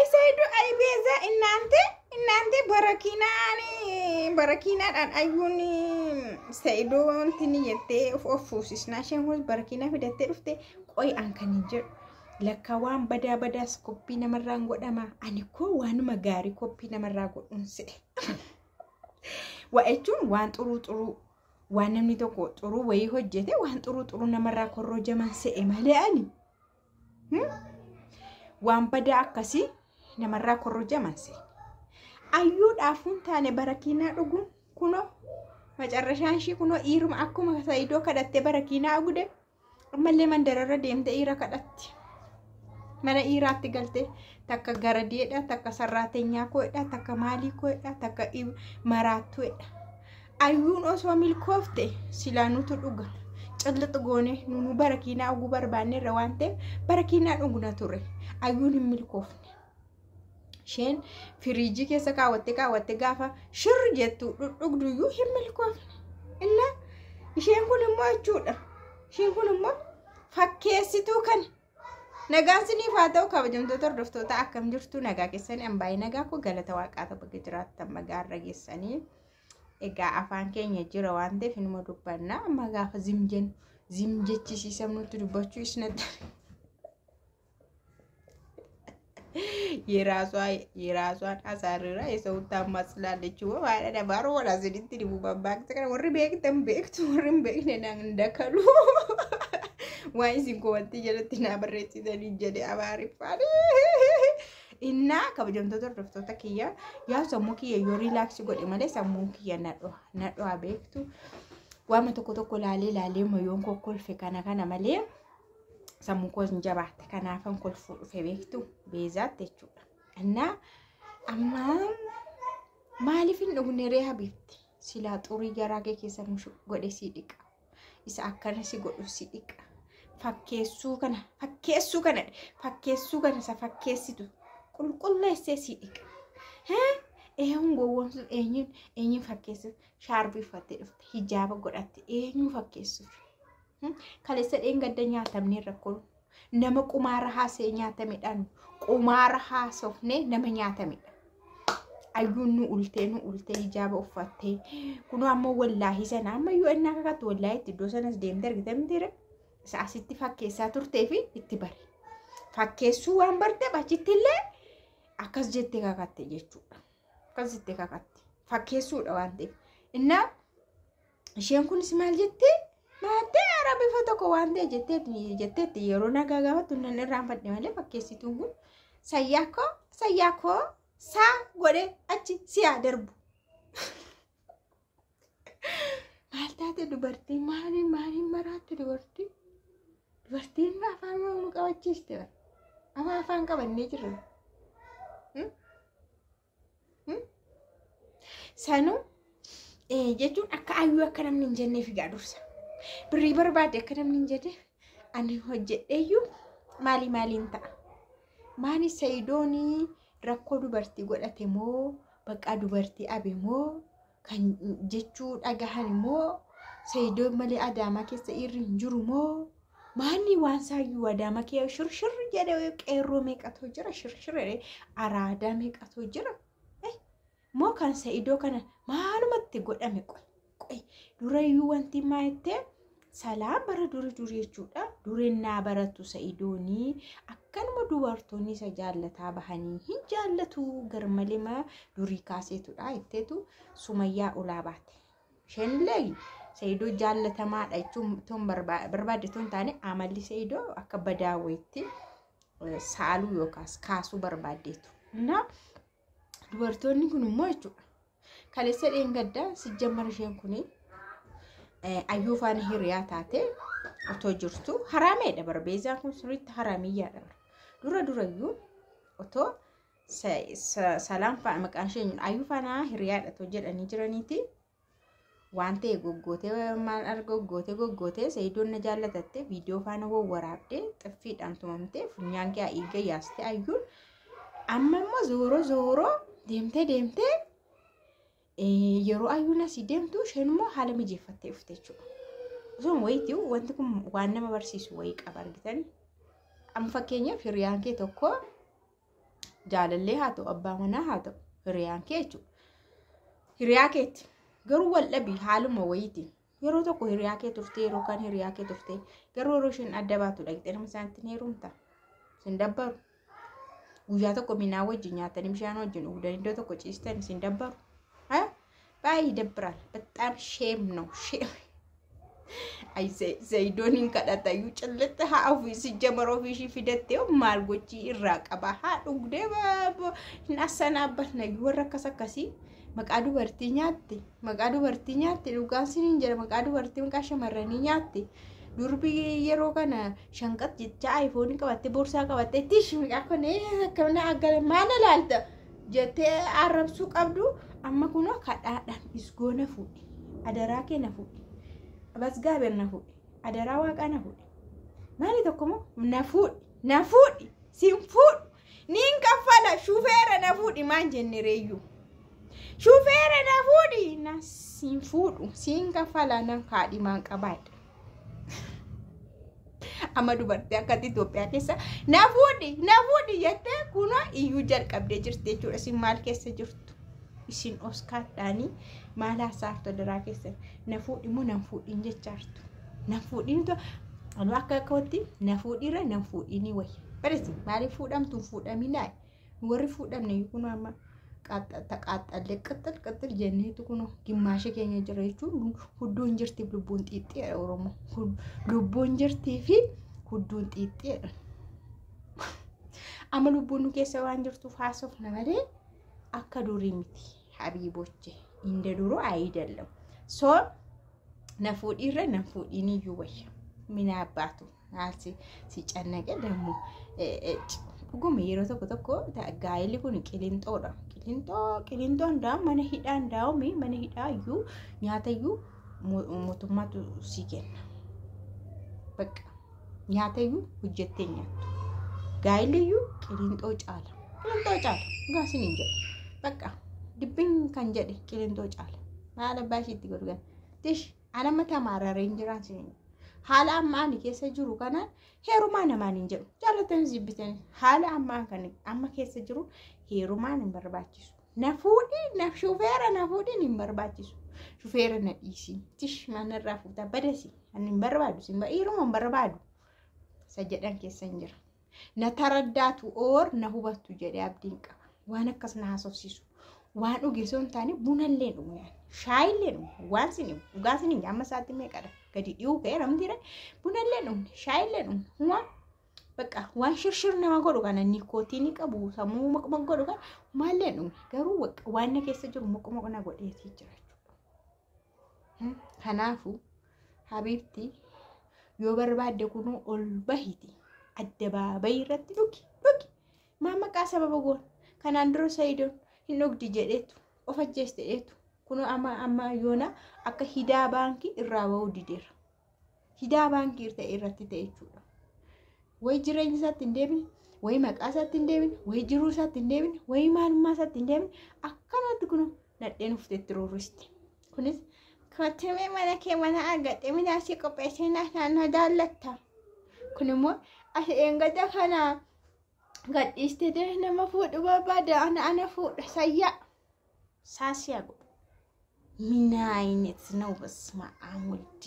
Ay Saidoo ay Beezaa innaante innaante barakiinaan barakiinaadhaan ayyuun Saidoon tini jettee of of fuusisnaa isheen kun barakiinaa fidattee dhufte qoy an kan hin jedhu lakka waan badaa badaas koppii namarraan godhama ani koo waanuma gaarii koppii namarraa godhuun se'e. Waa jechuun waan xuruu xuruu waan namni tokko xuruu wayii hojjete waan xuruu xuruu namarraa korrojaman se'e malee ani waan badaa akkasii namarraa korrojaman se'e. Ayyuudhaaf hin taane barakiinaa dhuguun kunoo macarrashaan ishii kunoo dhiiruma akkuma Saidoo kadhattee barakiinaa dhugde ammallee mandararra deemtee dhiira kadhatti. Mana dhiiraatti galtee takka garadeedha, takka sarraatenyaa koodha, takka maalii koodha, takka maraattuudha. Ayyuun osoo milkoofte silaa nutu dhuga. Callixu goone nunu barakiinaa dhuguu barbaanneerra waan ta'eef barakiinaa dhugna ture. Ayyuun hin milkoofne. Isheen firiijii keessa kaawwattee kaawwattee gaafa shirri jettu dhugduyyuu hin milkoofne. Innaa isheen kun immoo jechuudha. Isheen kun immoo fakkeessituu kana. Nagaan siniif haa ta'u kabajamtoota hordoftoota akkam jirtu nagaa keessanii an baay'ee nagaa koo galata waaqaa ta'u bakka jiraattan magaarra geessanii. Egaa afaan keenya jira waan ta'eef inuma dubbanna amma gaafa zim jennu zim jechisiisamnutti dubbachuu isnatti. የራሷን አሳርራ የሰውን ታማጽላለች። ማለት dabaru wala sinitti dhibu babbaaqsa kana warri beektan beektu warri hin beekne naan dakalu waan isin kowantii jalatti naa barreessitanii jedhe Amaariffaan. Innaa kabajamtoota hordoftoota kiyya yaa sammuu kiyya yoo riilaaksii godhe malee sammuun kiyya na dhoha na dhoha beektu waama tokko tokko laalee laalee mayoon kokkolfe kana kana malee sammuu koo hin jabaatte kanaafan kolfuu dhufe beektu Beezaatti jechuudha. Innaa amma maaliif hin dhugne ree habiibti? Silaa xurii garaa kee keessa mushu godhe si dhiqa. Isa akkana si godhu si dhiqa. Fakkeessuu kana fakkeessuu kana fakkeessuu kana isa fakkeessitu qulqulleessee si dhiqa. Eenyuun gowwoomsuuf eenyuun eenyuun fakkeessuuf shaarbii uffattee dhufte hijaaba godhatte eenyuun fakkeessuuf. Kaleessa dheengadda nyaatamnee rakkoon nama qumaara haasa'ee nyaatamedhaan qumaara haasofnee nama nyaatamedha. Ayyuun nu ultee nu ultee hijaaba uffattee kunoo ammoo wallaahii sana amma yoo inni akka kakattu wallaahii itti iddoo sanas deemtee argite mitiire isa asitti fakkeessaa turtee fi itti bare. Fakkeessuu waan barteef achitti illee akkas jettee kakatte jechuudha. Akkas jettee kakatte fakkeessuudha waan ta'eef. Innaa isheen kunis maal jettee maattee haaraa bifa tokko waan ta'e jetteetti yeroo nagaa gaafattu nan irraanfadhe malee fakkeessituun kun sayyaa koo sayyaa koo saa godhe achi siyaa darbu. Maal taate dubartiin maaliin maaliin maraatti dubartiin dubartiin afaan nu qabachiiste bara afaan afaan qabannee jirra. Sanuu jechuun akka ayyuu akka namni hin jenneef egaa dursa. Birrii barbaade akka namni hin jenneef ani hojjedheeyyuu maalii maaliin ta'a. Maani Sayidoonii rakkoo dubartii godhate moo baqaa dubartii abe moo kan jechuu dhagahan moo Sayidoon malee Adaamaa keessa dhiirri hin jiru moo maanni waan saayyuu Adaamaa kee shirshir jedhee qeerroo meeqatu jira shirshir jedhee araadaa meeqatu jira. Moo kan Sayidoo kana maalumatti godhame qoy qoy durayyuu wanti maa jettee salaam bara duri durii jechuudha. Dureen naa baratu Sayidoonii akkanuma dubartoonni isa jaallataa bahanii hin jaallatu garmalee ma durii kaaseetudha jetteetu Sumayyaa olaa baate. Isheen illee Sayidoo jaallatamaadha jechuun toon barbaadde toon taane amalli Sayidoo akka badaa wayiitti saaluu yookaas kaasuu barbaaddeetu. Innaa dubartoonni kun immoo jechuudha. Kaleessa dheengaddaa sijjammar isheen kun ayyuu faana hiriyaa taate otoo jirtu haraameedha bara Beezaan kun sirriitti haraamiyyaadha bara. Dura durayyuu otoo salaam faana maqaan ishee ayyuu faana hiriyaadha otoo jedhanii jiraniiti. Waan ta'e goggootee maal arga goggootee goggootee Sayidoon na jaallatatte viidiyoo faana wawwaraabdee xiffiidhaan tumamtee funyaan kee dhiiga yaastee ayyuun amma immoo zooroo zooroo deemtee deemtee yeroo ayyuun asii deemtu isheen immoo haala mijeeffattee dhufte jechuudha. Osoo wayiitii wanti kun waan nama barsiisu wayii qaba argitanii. Amma fakkeenyaaf hiriyaan kee tokko Jaalallee haa ta'u, abbaa manaa haa ta'u, hiriyaan kee jechuudha. Hiriyaa keetti garuu wal dhabii haaluma wayiitiin yeroo tokko hiriyaa kee turtee, yeroo kaan hiriyaa kee turtee, garuu yeroo isheen adda baatu dhaqxee nama isaanitti ni heerumta. Sin dabbaru. Guyyaa tokko minaa wajjin nyaatanii, bishaan wajjin dhugdanii, iddoo tokko ciistan, sin dabbaru. Baay'ee ይደብራል። በጣም shame ነው shame። Ay, Zayidoon hin kadhatayyuu cillitti haa ofii si jamara ofii ishii fidattee maal gochii irraa qaba, haa dhugdee hin assanaabbatnayyuu. Warra akkas akkasii maqaa dubartii nyaatte, maqaa dubartii nyaatte. Dhugaan siniin jedha, maqaa dubartii, maqaa shamarranii nyaatte. Durbi yeroo kana shanqat jecha aayifoonii qabattee, boorsaa qabattee, tish, maqaa kun akkamina aggala maal ilaalta jettee arrabsuu qabdu. Amma kunoo kadhaadhaan isgoo na fuudhi, adaraa kee na fuudhi, basgaaber na fuudhi, adaraa waaqaa na fuudhi, maali tokko moo na fuudhi, na fuudhi, sin fuudhu, niin kaffala, shufeera na fuudhi maan jenne reeyyuu, shufeera na fuudhi, na sin fuudhu, siin kaffala, nan kaadhimaan qabaadha. Amma dubartii akkatti Itoophiyaa keessa na fuudhi, na fuudhi jettee kunoo iyyuu jalqabdee jirti jechuudha. Isin maal keessa jirtu? Isin oskaadhaanii maal haasaartu? Adaraa keessan na fuudhi moo nan fuudhin jechaartu? Na fuudhin anu akka kootti na fuudhiirra nan fuudhinii wayya. Baresi maaliif fuudhamtu? Fuudhaminaa warri fuudhamne kun amma taqaaxallee qixxil qixxil jenneetu kun gimmaasha keenya jira jechuun hudduun jirtiif lubbuun xiixxeedha Oromoo. Lubbuun jirtii fi hudduun xiixxeedha. Amma lubbuun nu keessa waan jirtuuf haasofna malee akka durii miti habiiboche, እንደ ድሮ አይደለም። So na fuudhiirra na fuudhiniyyuu wayya. Mina abbaatu si cannaqe ደግሞ dhuguma yeroo tokko tokko gaa'elli kun qilinxoodha. Qilinxoo, qilinxoon daa mana hidhaan daa'umi mana hidhaa iyyuu nyaata iyyuu mootummaatu si kenna. Bakka nyaata iyyuu hojjettee nyaattu. Gaa'elli iyyuu qilinxoo caala. Qilinxoo caala. Dhugaa isiniin jedhu. Bakka dibbiin kan jedhe qilinxoo caala. Maal abbaa ishiitti godhu? Tish, anama tamaarareen jiraan isiniin jedhu. Haala amma ani keessa jiru kanaan heerumaa namaan hin jedhu. Jaallatanii jibbitanii haala ammaa kan amma keessa jiru heerumaan hin barbaachisu. Na fuudhi, na shufeera na fuudhin hin barbaachisu. Shufeera na dhiisi. Tish, manarraa fuutaa badasi. Ani hin barbaadu. Heeruma hin barbaadu. Isa jedhan keessa hin jira. Na taraddaatu oor na hubattu jedhee abdiin qaba. Waan akkas na haasofsiisu. Waan dhuge osoo hin taane bunallee dhugne. Shaayillee dhugne. Waan sin dhugaa sin amma isaatti meeqadha? Gadi dhiyuu ka'ee namni bunallee dhugne. Shaayillee dhugne. Waan bakka waan shirshir nama godhu kana, nikootiinii qabu, sammuu moqmoq godhu kana maallee dhugne. Garuu waan na keessa jiru moqmoq na godheetii jira jechuudha. Kanaafuu habiibti, yoo barbaadde kunuu ol bahiti addabaabayii irratti dhugi, dhugi. Maa maqaa sababa goon kanaan dura Sayidoon hin dhugdi jedheetu of ajjeeste jedheetu kunoo amma amma yoona akka hidaa baankii irraa bahuu dideera. Hidaa baankii ta'e irratti ta'e jechuudha. Wayi jireenya isaatti hin deebine, wayi maqaa isaatti hin deebine, wayi jiruu isaatti hin deebine, wayi maalummaa isaatti hin deebine, akkanatti kunoo nadheen ufteetti roorristi. Kunis kottimee mana kee mana argadhe minaasii qopheessee naannoo jaallatta. Kun immoo as eengada kana gadhiistee nama fuudhu barbaada, ana ana fuudha sayyaa saasiyaa godhu. ምን አይነት ነው? በስመ አብ ወልድ።